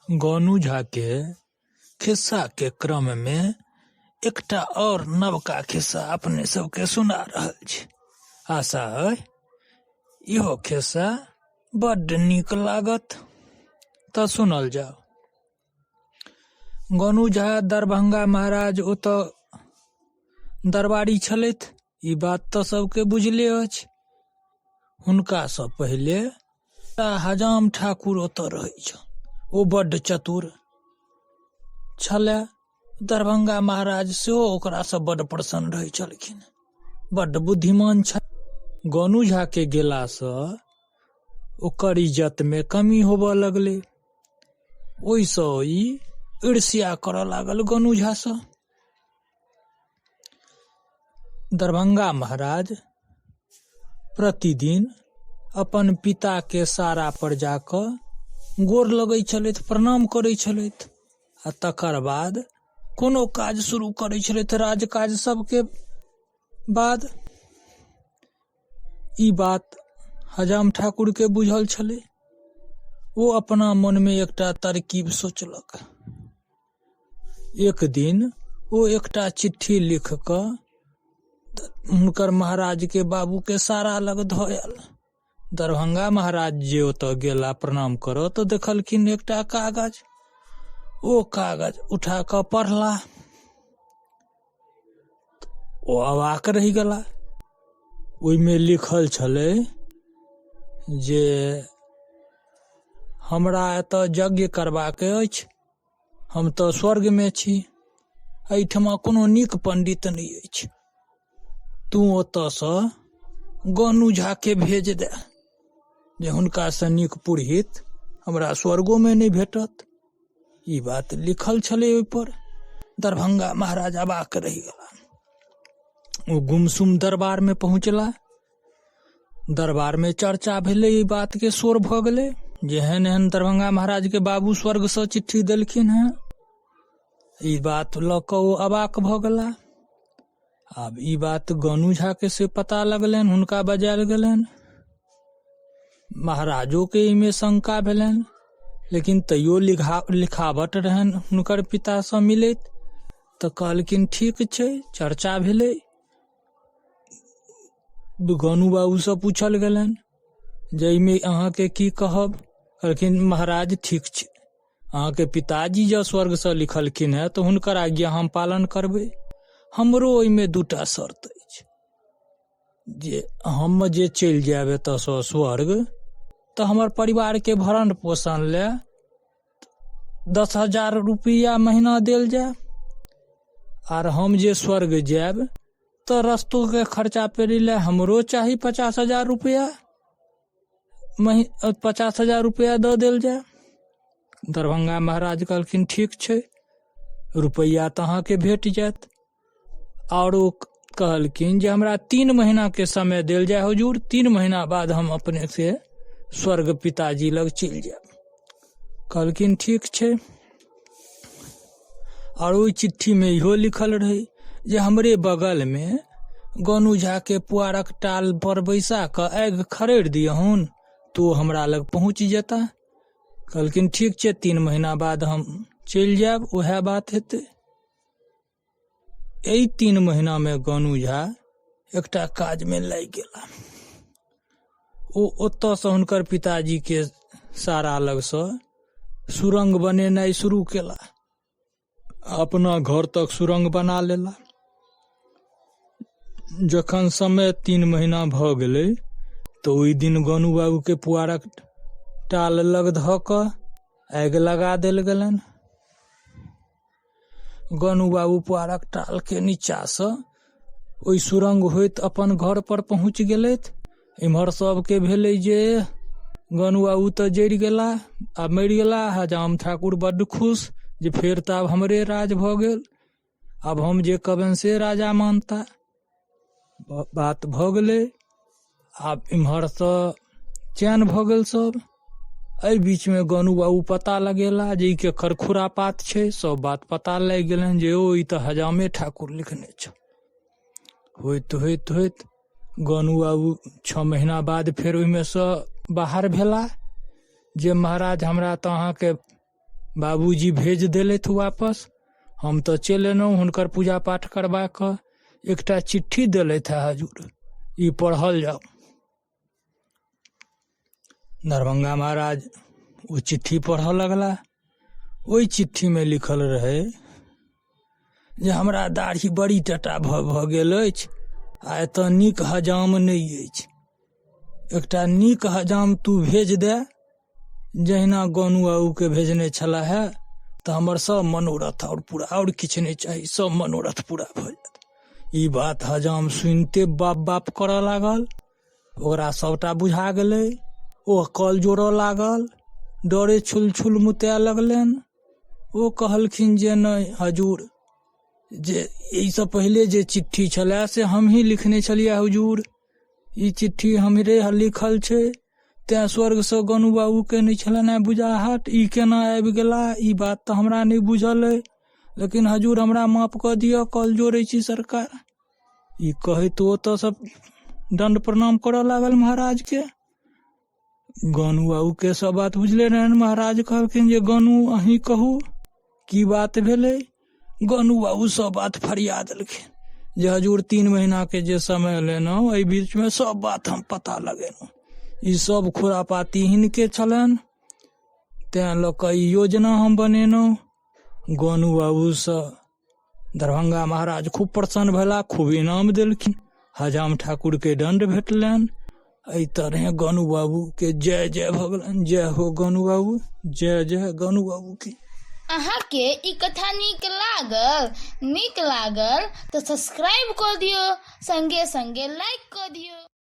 गोनू झा के खिस्सा के क्रम मे एकटा और नवका खिस्सा अपने सबके सुना रहल छी। आशा अइ इहो खिस्सा बड्ड नीक लागत, तऽ सुनल जाउ। गोनू झा दरभंगा महाराज ओतऽ दरबारी छलथि, ई बात तऽ सबके बुझले अछि। हुनकासँ पहिले हजाम ठाकुर ओतऽ रहै छल, ओ बड्ड चतुर छलए। दरभंगा महाराज सेहो ओकरासँ बड्ड प्रसन्न रहै छलखिन, बड्ड बुद्धिमान छल। गोनू झाके गेलासँ ओकर इज्जतमे कमी होबऽ लगलै। ओहिसँ ई ईर्ष्या करऽ लागल गोनू झासँ। दरभंगा महाराज प्रतिदिन अपन पिताके सारा पर जाकऽ गोर लगै छलथि, प्रणाम करै छलथि आ तकर बाद कोनो काज शुरू करै छलथि, राज काज सबके बाद। ई बात हजाम ठाकुरके बुझल छलै। ओ अपना मनमे एकटा तरकीब सोचलक। एक दिन ओ एकटा चिट्ठी लिख कऽ हुनकर महाराजके बाबूके सारा लग धऽ आयल। दरभंगा महाराज जे ओतऽ गेला प्रणाम करऽ तऽ देखलखिन एकटा कागज। ओ कागज उठा कऽ पढ़ला, ओ अवाक रहि गेला। ओहिमे लिखल छलै जे हमरा एतऽ यज्ञ करबाक अछि, हम तऽ स्वर्गमे छी, एहिठमा कोनो नीक पंडित नहि अछि, तू ओतऽसँ गोनू झाके भेज दे जे हुनकासँ नीक पुरोहित हमरा स्वर्गोमे नहि भेटत। ई बात लिखल छलै ओहिपर। दरभंगा महाराज अबाक रहि गेला। ओ गुमसुम दरबारमे पहुँचला। दरबारमे चर्चा भेलै, ई बातके शोर भऽ गेलै जे एहन एहन दरभंगा महाराजके बाबू स्वर्गसँ चिट्ठी देलखिन हेँ। ई बात लऽ कऽ ओ अवाक भऽ गेला। आब ई बात गोनू झाके से पता लगलनि, हुनका बजायल गेलनि। महाराजोके एहिमे शंका भेलनि, लेकिन तैयो लिखावट रहनि हुनकर पितासँ मिलैत, तऽ कहलखिन ठीक छै। चर्चा भेलै, गोनू बाबूसँ पूछल गेलनि जे एहिमे अहाँके की कहब। कहलखिन महाराज ठीक छै, अहाँके पिताजी जँ स्वर्गसँ लिखलखिन हेँ तऽ हुनकर आज्ञा हम पालन करबै। हमरो ओहिमे दूटा शर्त अछि जे हम जे चलि जायब एतऽसँ स्वर्ग तऽ हमर परिवारके भरण पोषण लए 10,000 रुपैआ महीना देल जाय, आर हम जे स्वर्ग जायब तऽ रस्तोके खर्चा पेरी लए हमरो चाही 50,000 रुपैआ मही, 50,000 रुपैआ दऽ देल जाय। दरभंगा महाराज कहलखिन ठीक छै, रुपैआ तऽ अहाँके भेट जायत। आओर ओ कहलखिन जे हमरा 3 महीनाके समय देल जाय हुजूर, 3 महीना बाद हम अपने से स्वर्ग पिताजी लग चलि जायब। कहलखिन ठीक छै। आओर ओहि चिट्ठीमे इहो लिखल रहै जे हमरे बगलमे गोनू झाके पुआरक टाल पर बैसा कऽ आगि खड़ेर दियहुन तऽ ओ हमरा लग पहुँच जेता। कहलखिन ठीक छै, 3 महीना बाद हम चलि जायब, उएह बात हेतै। एहि 3 महीनामे गोनू झा एकटा काजमे लागि गेला। ओ ओतऽसँ हुनकर पिताजीके सारा लगसँ सुरङ्ग बनेनाइ शुरू केला, अपना घर तक सुरङ्ग बना लेला। जखन समय 3 महीना भऽ गेलै तऽ ओहि दिन गोनू बाबूके पुआरक टाल लग धऽ कऽ आगि लगा देल गेलनि। गोनू बाबू पुआरक टालके नीचाँसँ ओहि सुरङ्ग होइत अपन घरपर पहुँच गेलथि। एम्हर सबके भेलै जे गोनू बाबू तऽ जरि गेला आ मरि गेला। हजाम ठाकुर बड्ड खुश जे फेर तऽ आब हमरे राज भऽ गेल, आब हम जे कहबनि से राजा मानता। बात भऽ गेलै। आब एम्हरसँ चैन भऽ गेल सब। एहि बीचमे गोनू बाबू पता लगेला जे ई केकर खुरापात छै। सब बात पता लागि गेलनि जे ओ ई तऽ हजामे ठाकुर लिखने छल। होइत होइत होइत गोनू बाबू 6 महीना बाद फेर ओहिमे सँ बाहर भेला जे महाराज हमरा तऽ अहाँके बाबूजी भेज देलथि वापस। हम तऽ चलि एलहुँ हुनकर पूजा पाठ करबा कऽ। एकटा चिट्ठी देलथि हे हजूर, ई पढ़ल जाउ। दरभंगा महाराज ओ चिट्ठी पढ़ऽ लगला। ओहि चिट्ठीमे लिखल रहै जे हमरा दाढ़ी बड़ी टटा भऽ भऽ गेल अछि आ एतऽ नीक हजाम नहि अछि। एकटा नीक हजाम तू भेज दे, जहिना गोनू बाबूके भेजने छलाह हे, तऽ हमर सब मनोरथ आओर पूरा, आओर किछु नहि चाही, सब मनोरथ पूरा भऽ जायत। ई बात हजाम सुनिते बाप बाप करऽ लागल। ओकरा सभटा बुझा गेलै। ओ कल जोड़ऽ लागल, डरे छुल छुल मुताए लगलनि। ओ कहलखिन जे नहि हजूर, जे एहिसँ पहिले जे चिट्ठी छलए से हमही लिखने छलियै हजूर, ई चिट्ठी हमरे लिखल छै, तेँ स्वर्गसँ गोनू बाबूके नहि छलनि हेँ बुझाहट, ई केना आबि गेला ई बात तऽ हमरा नहि बुझल अइ, लेकिन हजूर हमरा माफ कऽ दिअ, कल जोड़ै छी सरकार। ई कहैत ओतऽ सब दण्ड प्रणाम करऽ लागल महाराजके। गोनू बाबूके सब बात बुझले रहनि। महाराज कहलखिन जे गोनू अहीं कहू की बात भेलै। गोनू बाबू सब बात फरिया देलखिन जे हजूर 3 महीनाके जे समय लेलहुँ एहि बीचमे सब बात हम पता लगेलहुँ, ई सब खुरापाती हिनके छलनि, तेँ लऽ कऽ ई योजना हम बनेलहुँ। गोनू बाबूसँ दरभंगा महाराज खूब प्रसन्न भेला, खूब इनाम देलखिन, हजाम ठाकुरके दण्ड भेटलनि। एहि तरहे गोनू बाबूके जय जय भऽ गेलनि। जय हो गोनू बाबू, जय जय गोनू बाबूके। अहाँके ई कथा नीक लागल? नीक लागल तऽ सब्सक्राइब कऽ दियौ, संगे संगे लाइक कऽ दियौ।